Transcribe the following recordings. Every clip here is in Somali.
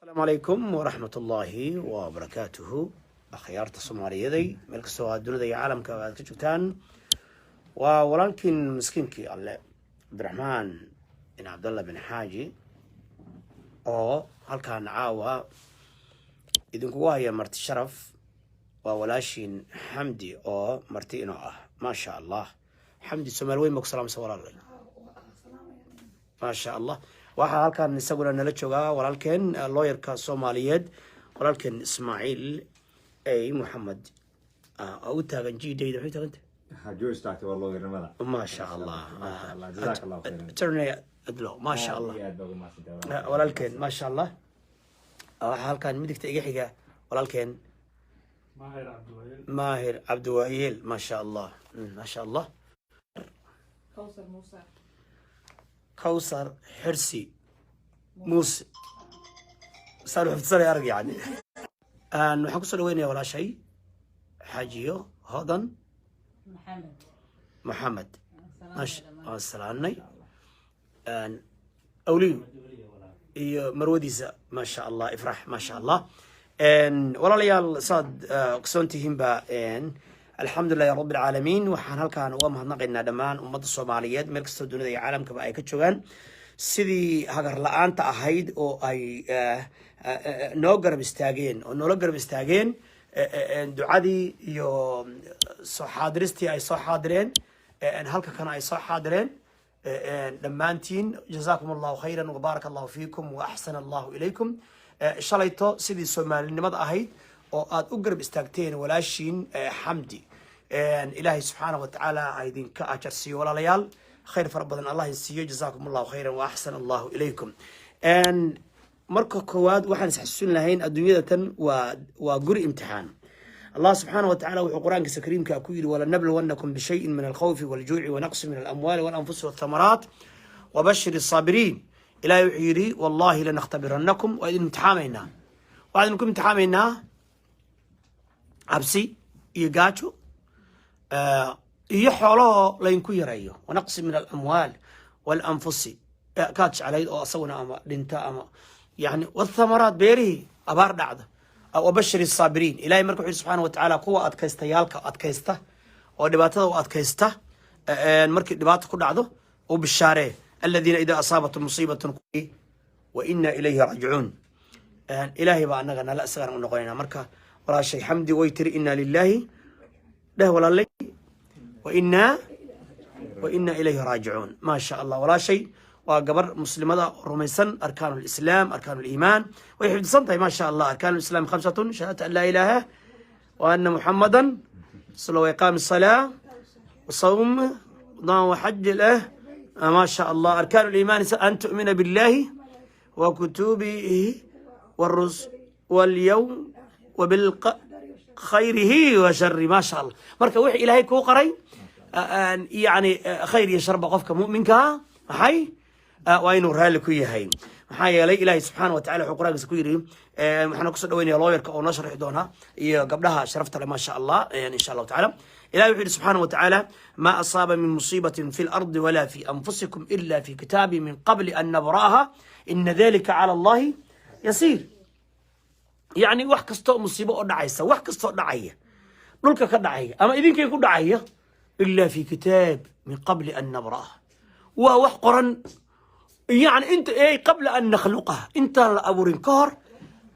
Asalaamu calaykum waraxmat ullaahi wabarakaatuhu. Akhyaarta Soomaaliyaday, meel kastoo aad dunida iyo caalamka aad ka joogtaan, waa walaalkiin miskiinkii Alle, Cabdiraxmaan bin Cabdallah bin Xaaji, oo halkaan caawa idinkugu haya marti sharaf. Waa walaashiin Xamdi oo marti inoo ah. Maasha Allah, Xamdi, Soomaali weyn ba ku salaamsa, walaalay. Maasha Allah. Waxaa halkan isaguna nala joogaa walaalkeen, lawyerka Soomaaliyeed, walaalkeen Ismaaciil A Moxamed, oo u taagan g dayda. Maxay taaganta? Joo istaagtay, waa lawyernimada. Maasha Allah. Maasha Allah, jazaak Allahu khayran. Attorney at law, maasha Allah. Aad iyo aad baa ugu mahadsantahay. Walaalkeen, maasha Allah. Waxaa halkan midigta iga xiga walaalkeen Maahir Cabdiwayel. Maahir Cabdiwaayeel, maasha Allah. Maasha Allah. Kawsar Muuse. Kawsar Xirsi Muuse saan xifdisanay arag. Yani waxaan kusoo dhaweynaya walaashay Xaajiyo Hodan Maxamed. Maxamed. Waan salaanay Awliyo iyo marwadiisa, maasha Allah, Ifrax, maasha Allah. Walaalayaal, saad ogsoon tihiinba, alxamdulilahi rabbi alcaalamiin, waxaan halkaan uga mahadnaqaynaa dhammaan ummadda Soomaaliyeed meel kastoo dunida iyo caalamkaba ay ka joogaan, sidii hagar la-aanta ahayd oo ay noo garab istaageen oo noola garab istaageen, ducadii iyo soo xaadiristii ay soo xaadireen, halka kana ay soo xaadireen. Dhammaantiin jazaakum Allahu khayran wabaaraka Allahu fiikum wa axsana Allahu ilaykum. Shalayto sidii Soomaalinimada ahayd oo aad u garab istaagteen walaashiin Xamdi, Ilaahay subxaana wa tacaala ha idinka ajar siiyo. Walaalayaal, khayr fara badan Allah idin siiyo. Jazaakum Allahu khayran wa axsana Allahu ilaykum. Marka koowaad waxaan isxasuusin lahayn, adduunyada tan waa guri imtixaan. Allah subxaana wa tacala wuxuu Qur-aankiisa kariimka ku yidhi: "ولنبلونكم بشيء من الخوف والجوع ونقص من الأموال والأنفس والثمرات وبشر الصابرين." Ilahay wuxuu yidhi: "والله لنختبرنكم." Waa idin imtixaamaynaa, waxaan idinku imtixaamaynaa cabsi iyo gaajo iyo xoolahoo laydinku yareeyo, ونقص من الأموال والأنفس, kaad jeclayd oo asaguna ama dhinta ama yani والثمرات, beerihii abaar dhacda. وبشر الصابرين. Ilahay marka wuxu yidhi subxaana wa tacaala, kuwa adkaystayaalka adkaysta oo dhibaatada u adkaysta markii dhibaata ku dhacdo u bishaaree: الذين إذا أصابتهم مصيبة وإنا إليه راجعون. Ilaahay baa anaga nala isagana u noqonayna. Marka walaashay Xamdi way tiri: "إنا لله," dheh walaalay, وإنا إليه راجعون." Maa sha Allah, walaashay waa gabar muslimada oo rumaysan أركان الإسلام, أركان الإيمان way xifdisan tahay, ma sha Allah. أركان الإسلام خمسة: شهادة أن لا إله وأن محمدا صلى وإقام الصلاة وصوم وحج له، ما شاء الله. أركان الإيمان: أن تؤمن بالله وكتبه والرسل واليوم وبالخيره وشره. ما شاء الله. Marka wixii Ilaahay kuu qoray, yani khayr iyo sharba, qofka mu'minkaa maxay waa inuu raalli ku yahay. Maxaa yeelay Ilaahay subxaana wa tacala wuxuu Qur-aankiisa ku yidhi. Waxaana kusoo dhaweynaya lawyerka oo noo sharxi doona iyo gabdhaha sharafta leh, maasha Allah. Insha Allahu tacala, Ilahi wuxuu yidhi subxaana wa tacaala: "ما أصاب من مصيبة في الأرض ولا في أنفسكم إلا في كتاب من قبل أن نبرأها إن ذلك على الله يسير." Yani wax kastoo musiibo oo dhacaysa, wax kastoo dhacaya, dhulka ka dhacaya ama idinkay ku dhacaya, إلا في كتاب من قبل أن نبرأها, waa wax qoran. Yani inta ey قبل أن نخلقها, intaan la abuurin ka hor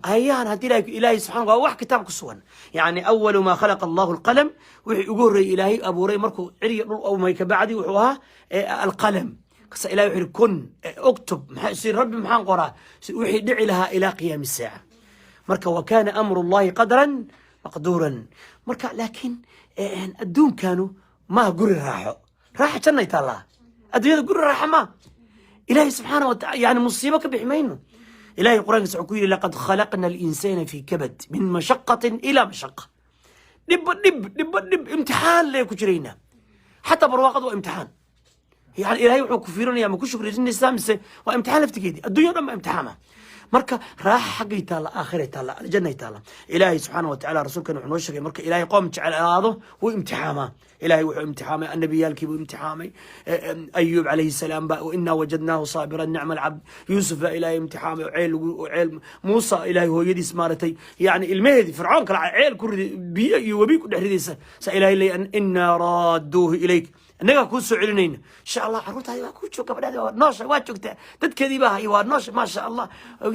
ayaan haddii Ilaahay subxana waa wax kitaab ku sugan. Yani أول ما خلق الله القلم. Wixii ugu horreeyey Ilaahay abuuray markuu ciriya dhul umay kabacdi wuxuu ahaa القلم. Kasa Ilahay wuxuu yihi: "كن, اكتب." Maxaa si Rabbi, maxaan qoraa? Wixii dhici lahaa ilaa qiyaami saaca. Marka وكان أمر الله قدرا مقدورا. Marka laakiin adduunkanu maaha guri raaxo. Raaxa jannay taallaa, adduunyada guri raaxo maa. Ilahay subxaana wa taala, yani musiibo ka bixi mayno. Ilahay Qur-aankiisa wuxuu ku yidhi: "لقد خلقنا الإنسان في كبد من مشقة إلى مشقة." Dhibba dhib, dhibba dhib, imtixaan lee ku jiraynaa. Xataa barwaaqadu waa imtixaan. Yani Ilahay wuxuu ku fiirinaya, ma ku shukrisinaysaa mise waa imtixaan laftigeedii? Addunya o dhan ba imtixaama. Marka raaxa xaggay taalla, aakhiray taalla, aljannay taalla. Ilaahay subxaana wa tacaala, rasuulkana wuxuu noo sheegay, marka Ilaahay qoom jecelaado wuu imtixaamaa. Ilaahay wuxuu imtixaamay annabiyaalkii buu imtixaamay. Ayuub calayhi salaam ba "inaa wajadnaahu saabiran, nicma alcabd". Yuusuf baa Ilaahay imtixaamay oo ceel lagu oo ceel. Muusa Ilaahay hooyadiis maaragtay, yani ilmaheedii Fircoon kala ceel ku riday, biyo iyo webi ku dhex ridaysa. Sa Ilaahay leeyahay: "Inaa raadduuhu ilayk", innagaa kuu soo celinayna. Insha Allah carruurtaadi waa kuu joog, gabadhaadi waa noosha, waa joogtaa, dadkeedii baa haya, waa noosha, maasha Allah.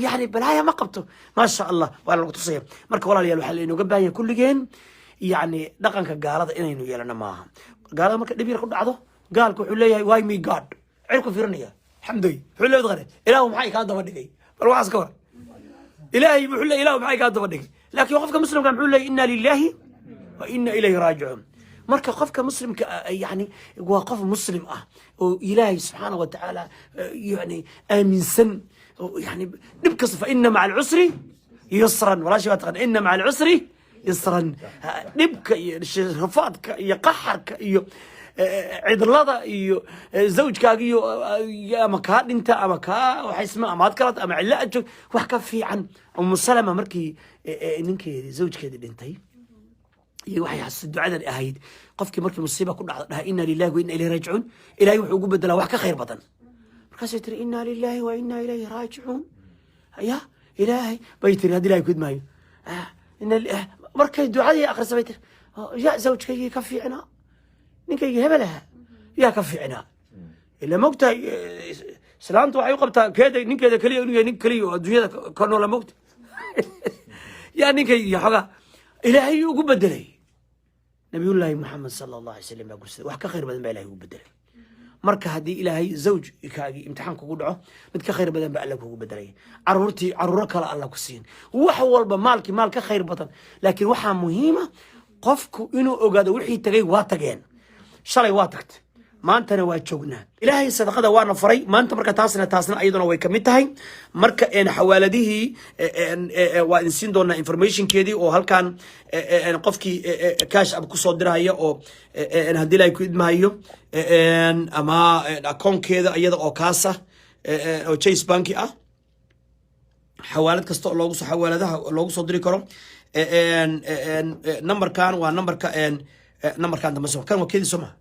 Yani balaaya ma qabto, maasha Allah, waa lagu tusaya. Marka walaalayaal, waxaa lainooga baahan yahay kulligeen, yani dhaqanka gaalada inaynu yeelano maaha. Gaalada marka dhib yar ku dhacdo, gaalka wuxuu leeyahay: "Why me, God?" Cirku fiirinaya, xamdoy, wuxuu leeyahay: "Qare Ilaahu maxay kaa daba dhigay?" Bal waxaas ka war. Ilaahay wuxuu leeyahay: "Ilaahu maxay kaa daba dhigay?" Laakiin qofka muslimka muxuu leeyahay? "Inna lillahi wa inna ilayhi raajicuun." Marka qofka muslimka ah, yani waa qof muslim ah oo Ilaahay subxaana wa tacaala yani aaminsan oo yani dhib kasta "fa ina maca alcusri yusran". Walaashii baa taqaan "ina maca alcusri yusran". Dhibka iyo rafaadka iyo qaxarka iyo cidlada iyo zawjkaaga iyo ama kaa dhinta ama kaa waxaysma ama aad kala ama cidlo aad joog, wax ka fiican. Umu Salama markii ninkeedii, zawjkeedii dhintay iyo waxay xasuus ducadan ahayd: qofkii markii musiiba ku dhacdo dhaha "inna lillahi wa inna ilayhi raajicuun", Ilahay wuxuu ugu bedelaa wax ka khayr badan. Markaasay tiri: "Inna lillahi wa inna ilayhi raajicuun". Ya Ilaahay bay tiri, haddii Ilahay kudmaayo. Markay ducadii akhrisa bay tiri: "Oh, ya zawjkaygii ka fiicnaa, ninkaygii hebel ahaa yaa ka fiicnaa?" Ila mogtahay, islaantu waxay u qabtaa keeda ninkeeda keliya inuu yahay nin keliya oo adduunyada ka noola. Mogta, yaa ninkaygii xogaa Ilaahay ugu bedelay? Nabiyullaahi Maxamed sala Allah alay slam baa gursaday. Wax ka khayr badan baa Ilahay ugu bedelay. Marka haddii Ilaahay zawjkaagii imtixaan kugu dhaco, mid ka khayr badan baa Alla kugu bedelay. Caruurtii caruuro kale Alla ku siin, wax walba, maalkii maal ka khayr badan. Laakiin waxaa muhiima qofku inuu ogaado wixii tagay waa tageen, shalay waa tagtay, maantana waa joognaa. Ilaahay sadaqada waana faray maanta. Marka taasna ayaduna way kamid tahay. Marka xawaaladihii waa idin siin doonaa informationkeedii oo halkan qofkii Cash App kusoo dirahaya oo haddii Ilaahay ku idmahayo ama akoonkeeda iyada oo kaasa oo Chase Banki ah, xawaalad kasta oo loogu soo xawaaladaha loogu soo diri karo. Numberkan waa numberka numberkan dambe soo kan waa keedii soo maha?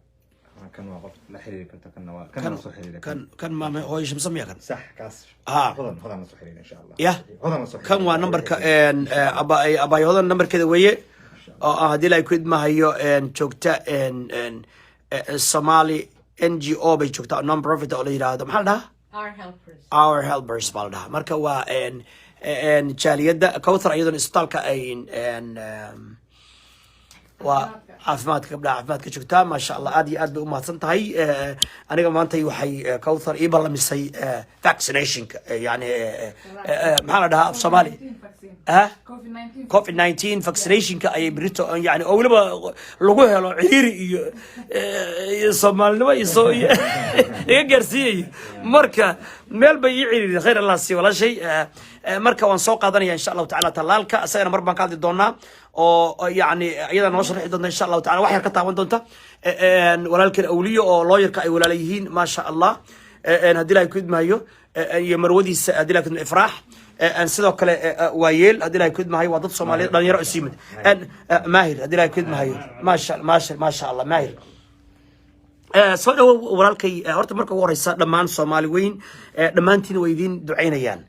Kan waa qof la xiriiri karta, kanna waa kan la soo xiriira. Kan maame hooyo Shamsa miya kan? Sax, kaas. Ah. Hodan la soo xiriira insha Allah. Yah. Hodan la soo Kan waa numberka abaay Hodan numberkeeda weeye oo ah haddii Ilaahay ku idmahayo joogta Somali NGO bay joogtaa, non profit oo la yidhaahdo, maxaa la dhahaa? Our Helpers. Our Helpers baa la dhahaa. Marka waa jaaliyadda Cowthar, iyaduna isbitaalka ay waa caafimaadka gabdhaha caafimaadka joogtaa. Maasha Allah, aad iyo aad bay umahadsan tahay. Aniga maanta waxay Cowthar ii ballamisay vaccinationka, yani maxaa la dhahaa af Soomaali? Ah, COVID-19. COVID-19 vaccinationka ayay berito, yani oo weliba lagu helo ciriiri iyo Soomaalinimo iyo soo iyo iga gaarsiiyayo. Marka meel bay ii ciriiri. Khayr Allah siiyo walaashay. Marka waan soo qaadanaya insha Allahu tacala tallaalka, isagana mar baan ka hadli doonaa oo yani iyada noo sharxi doonta insha Allahu tacala, wax yar ka taaban doonta. Walaalkeen Awliyo oo lawyerka ay walaala yihiin, maasha Allah, haddii Ilahay ku idmahayo, iyo marwadiisa, haddii Ilahay ku idmahayo, Ifraax. Sidoo kale waayeel, haddii Ilahay ku idmahayo, waa dad Soomaaliyeed, dhalinyaro isu yimid. Maahir, haddii Ilahay ku idmahayo, maasha maasha maasha Allah, Maahir. Soo dhawow walaalkay. Horta marka ugu horeysa dhammaan Soomaali weyn dhammaantiin way idiin ducaynayaan.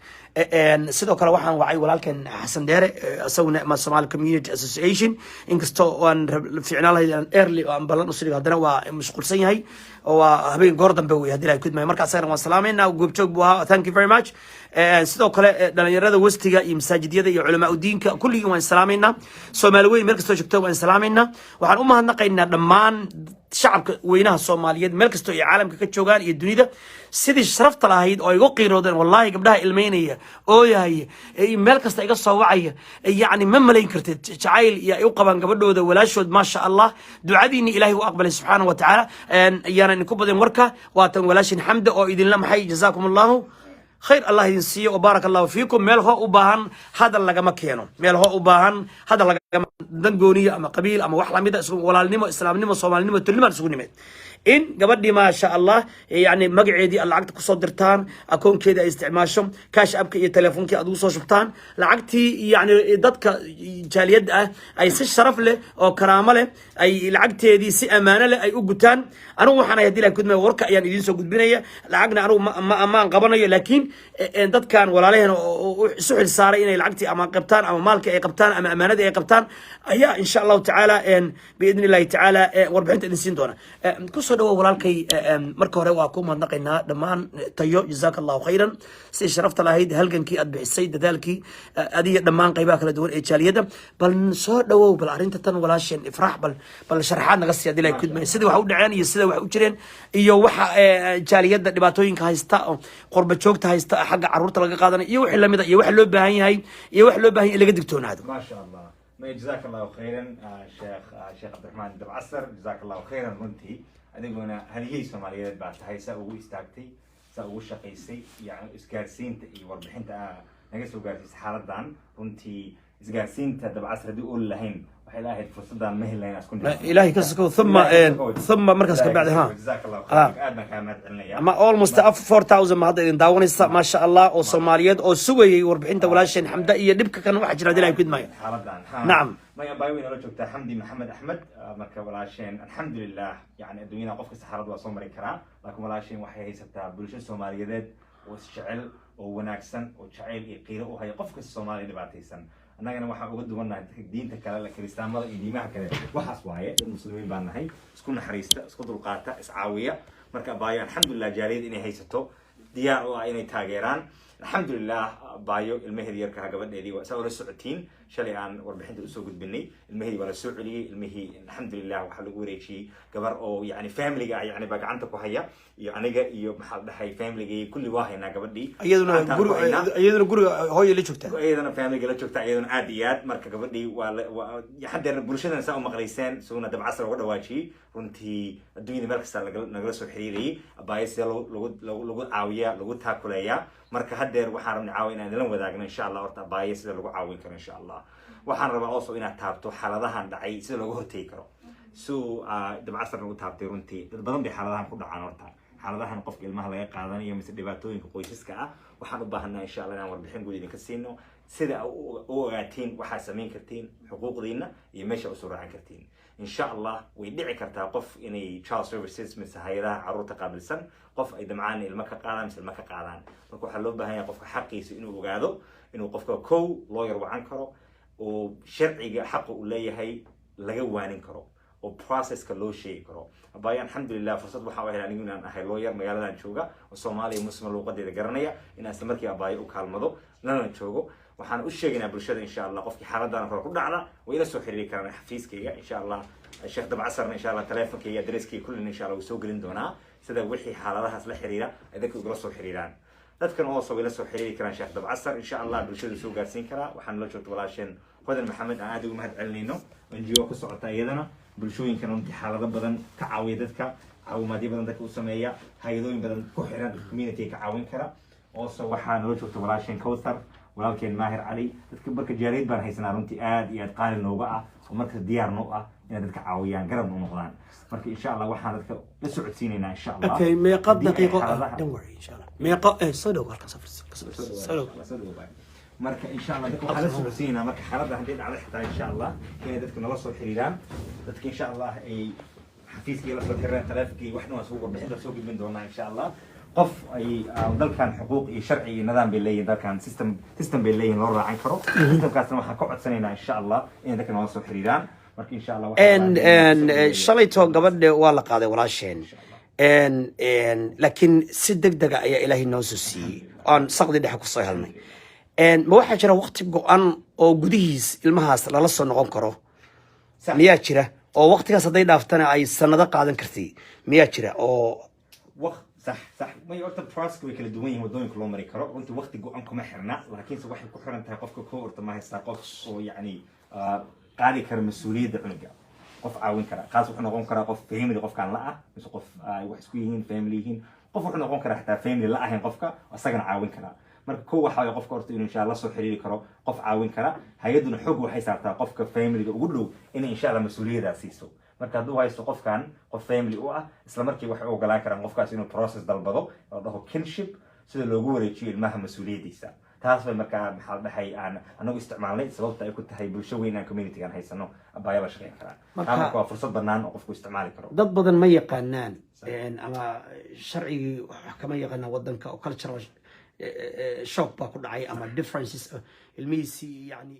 Sidoo kale waxaan wacay walaalkan Xasan Dheere, isaguna ma Somali Community Association. Inkastoo aan fiicnaan lahayd aan early oo aan ballan usii dhigo, haddana waa mashquulsan yahay oo waa habeen goor dambe wey haddii Ilahay ku idmayo. Marka asagana waan salaamayna, goobjoog buu ahaa. Thank you very much. Sidoo kale dhalinyarada westiga iyo masaajidyada iyo culamaa udiinka kulligii waan salaamaynaa. Soomaali weyn meel kastoo joogto waan salaamaynaa. Waxaan u mahadnaqaynaa dhammaan shacabka weynaha Soomaaliyeed meel kastoo ay caalamka ka joogaan iyo dunida, sidii sharafta lahayd oo ay igu qiiroodeen. Wallahi gabdhaha ilmeynaya, ooyahaya, meel kasta iga soo wacaya, yacni ma malayn kartid jacayl iyo ay u qabaan gabadhooda walaashood. Maasha Allah, ducadiini Ilahay u aqbalay subxaana wa tacaala. Yaanan idinku badin warka. Waatan walaashin Xamda oo idinla maxay. Jazaakum Allahu khayr, Allah idin siiyo, wa baaraka Allahu fiikum. Meel hoo u baahan hadal lagama keeno, meel hoo u baahan hadal. Dan gooniya ama qabiil ama wax lamida, isku walaalnimo, islaamnimo, soomaalinimo, tolnimaan isugu nimid in gabadhii, maasha Allah, yani magaceedii aad lacagta kusoo dirtaan, akoonkeedii ay isticmaasho, Cash Appka iyo telefonkii aad ugu soo shubtaan lacagtii, yani dadka jaaliyadda ah ay si sharaf leh oo karaamo leh ay lacagteedii si ammaano leh ay u gutaan. Anigu waxaan ahay, hadii la gudmaya, warka ayaan idiin soo gudbinaya. Lacagna anigu ma amaan qabanayo, laakiin dadkan walaalaheen oo isu xil saaray inay lacagtii ama qabtaan ama maalkii ay qabtaan ama amaanadii ay qabtaan ayaa, insha Allahu tacaala, biidni Illahi tacaala, warbixinta idin siin doona. Kusoo dhawo, walaalkay. Marka hore waa ku mahadnaqaynaa dhammaan tayo. Jazaaka Allahu khayran si sharafta lahayd, halgankii aad bixisay, dadaalkii adiga dhammaan qaybaha kala duwan ee jaaliyadda. Bal soo dhawow. Bal arrinta tan walaasheen Ifraax bal sharaxaad naga sii, hadii la kudmay, sidii wax u dhaceen iyo sida wax u jireen iyo waxa jaaliyadda dhibaatooyinka haysta oo qurba joogta haysta, xagga caruurta laga qaadanayo iyo wixii lamida, iyo waxa loo baahan yahay iyo waxa loo baahan yahay in laga digtoonaado. ما شاء الله، ما جزاك الله خيرا شيخ عبد الرحمن دبعسر، جزاك الله خيرا. Runtii adiguna halyey Soomaaliyeed baa tahay, saa ugu istaagtay, saa ugu shaqaysay, yani isgaarsiinta iyo warbixinta aa naga soo gaarsiisay xaaladan. Runtii isgaarsiinta Dabcasar haddii ooli lahayn, waxay lahayd fursadan ma heli lahayn isku Ilaahay ka sokow, thumma markaas ka bacdi ha. Jazaak Allah khayr, aad baan kaa mahad celinaya. Ama almost 4000 ma hadda idin daawanaysa, maasha Allah, oo Soomaaliyeed oo sugayay warbixinta walaasheen Xamda iyo dhibka kan waxa jira, hadii Ilahay ku idmaayo. Xaaladan ha. Nacam. Maya, baay way nala joogtaa, Xamdi Maxamed Axmed. Marka walaasheen, alxamdulilah, yani adduunyada qof kasta xaalad waa soo mari karaa, laakiin walaasheen waxay haysataa bulsho Soomaaliyeed oo isjecel oo wanaagsan oo jacayl iyo qiiro u haya qof kasta Soomaaliya dhibaataysan. Annagana waxaan uga duwannahay dadka diinta kale, la kiristaamada iyo diimaha kale, waxaas waaye dad Muslimiin baan nahay, isku naxariista, isku dulqaata, iscaawiya. Marka baayo, alxamdulilah, jaaliyad inay haysato diyaar u ah inay taageeraan. Alxamdulilah, baayo ilmaheedi yarkaha, gabadheedii, waa saa ula socotiin, shalay aan warbixinta usoo gudbinay, ilmaheedii waa la soo celiyey. Ilmihii, alxamdulilah, waxaa lagu wareejiyey gabar oo yani familiga ah, yani baa gacanta ku haya, iyo aniga iyo maxaa la dhahay familigay kulli waa haynaa gabadhii. Iyaduna Gacantaan guri ku haynaa. Iyaduna guriga hooya la joogtaa. Iyadana familiga la joogta, iyaduna aad iyo aad. Marka gabadhii waa haddeer bulshadana saa u maqlayseen, isaguna Dabcasar uga dhawaajiyey. Runtii adduunyada meel kasta nagala soo xiriirayay abaayo sidee lagu caawiyaa, lagu taakuleeyaa. Marka haddeer waxaan rabnay caawa inaan idinla wadaagno, insha Allah, horta abaayo sida lagu caawin karo. Insha Allah waxaan rabaa also inaad taabto xaaladahan dhacay sida looga hortegi karo, so Dabcasarna u taabtay. Runtii dad badan bay xaaladahan ku dhacaan. Horta xaaladahan qofka ilmaha laga qaadanayo mise dhibaatooyinka qoysaska ah, waxaan u baahanaa, insha Allah, inaan warbixin guud idinka siino sida u ogaatiin waxaad samayn kartiin, xuquuqdiina iyo meesha usoo raacan kartiin. Insha Allah way dhici kartaa qof inay child services mise hay-adaha caruurta qaabilsan qof ay damcaan ilmo ka qaadaan mise ilmo ka qaadaan. Marka waxaa loo baahan yahay qofka xaqiisa inuu ogaado, inuu qofka kow lawyer wacan karo oo sharciga xaqa uu leeyahay laga waanin karo oo processka loo sheegi karo. Abaayo, alxamdulilah, fursad waxaa u helay anigu inaan ahay lawyer magaaladan jooga oo Soomaaliya Muslima luuqadeeda garanaya, inaan isla markii abaayo u kaalmado lana joogo. Waxaan u sheegaynaa bulshada, insha Allah, qofkii xaaladan kale ku dhacda way ila soo xiriiri karaan xafiiskayga, insha Allah. Sheekh Dabcasarna, insha Allah, telefonkayga, adresskayga kullina, insha Allah, wuu soo gelin doonaa, sida wixii xaaladahaas la xiriira ay dadka ugala soo xiriiraan. Dadkan also way la soo xiriiri karaan Sheekh Dabcasar, insha Allah, bulshada soo gaarsiin karaa. Waxaan la joogta walaasheen Hodan Maxamed, aan aad ugu mahad celinayno, NGO ku socota iyadana bulshooyinkan runtii xaalado badan ka caawiya dadka, caawimaadyo badan dadka u sameeya, hay-adooyin badan ku xiran community ka caawin kara. Also waxaa nala joogta walaasheen Kowthar, walaalkeen Maahir Cali. Dadka marka jaaliyad baan haysanaa runtii aad iyo aad qaali nooga ah oo marka diyaar noo ah inay dadka caawiyaan, garabna u noqdaan. Marka insha Allah waxaan dadka la socodsiinaynaa, insha Allah, Okay, meeqa haddii ay daqiiqo xaaladaha- Don't worry, insha Allah. Meeqa soo dhow halkan, safar soo dhow. Marka insha Allah dadka waxaa la socodsiinaynaa, marka xaaladda haddii dhacdo xitaa, insha Allah, inay dadku nala soo xiriiraan, dadka insha Allah ay xafiiskii la soo xiriiraan, taleefonkii waxna waa soo warbixinta soo gudbin doonaa, insha Allah. Qof ay dalkan xuquuq iyo sharci iyo nidaam bay leeyihin, dalkan system bay leeyihin loo raacan karo. Systemkaasna waxaan ka codsanaynaa, insha Allah, inay dadka nala soo xiriiraan. Marka insha Allah Shalayto gabadhe waa la qaaday walaasheen, laakiin si deg dega ayaa Ilaahay noo soo siiyey, aan saqdi dhexe kusoo helnay. Ma waxaa jira waqti go-an oo gudihiis ilmahaas lala soo noqon karo? Miyaa jira oo waqtigaas hadday dhaaftana ay sanado qaadan kartay? Miyaa jira oo waqt sax may. Horta processka way kala duwan yihiin waddooyinka loo mari karo. Runtii waqti go-an kuma xirna, laakiinse waxay ku xiran tahay qofka koo horta ma haystaa qof oo yacni qaadi kara mas-uuliyadda cunuga, qof caawin kara. Kaas wuxuu noqon karaa qof family qofkaan la ah, mise qof ay wax isku yihiin, family yihiin. Qof wuxuu noqon karaa xitaa family la ahayn qofka, isagana caawin karaa. Marka kow waxa waye qofka horta inuu insha Allah la soo xiriiri karo qof caawin kara. Hay-aduna xog waxay saartaa qofka familiga ugu dhow inay insha Allah mas-uuliyadaas siiso. Marka hadduu haysto qofkan qof family u ah, isla markii waxay u ogolaan karaan qofkaas inuu process dalbado oo dhaho kinship, sida loogu wareejiyo ilmaha mas-uuliyadiisa. Taas bay markaa, maxaa la dhahay, aan anagu isticmaalnay, sababta ay ku tahay bulsho weyn aan communitygan haysano abaayo la shaqeyn karaa. Taa marka waa fursad banaan oo qofku isticmaali karo. Dad badan ma yaqaanaan ama sharcigii wax kama yaqaanaan wadanka oo cultural shock baa ku dhacay ama differences ilmihiisii yani.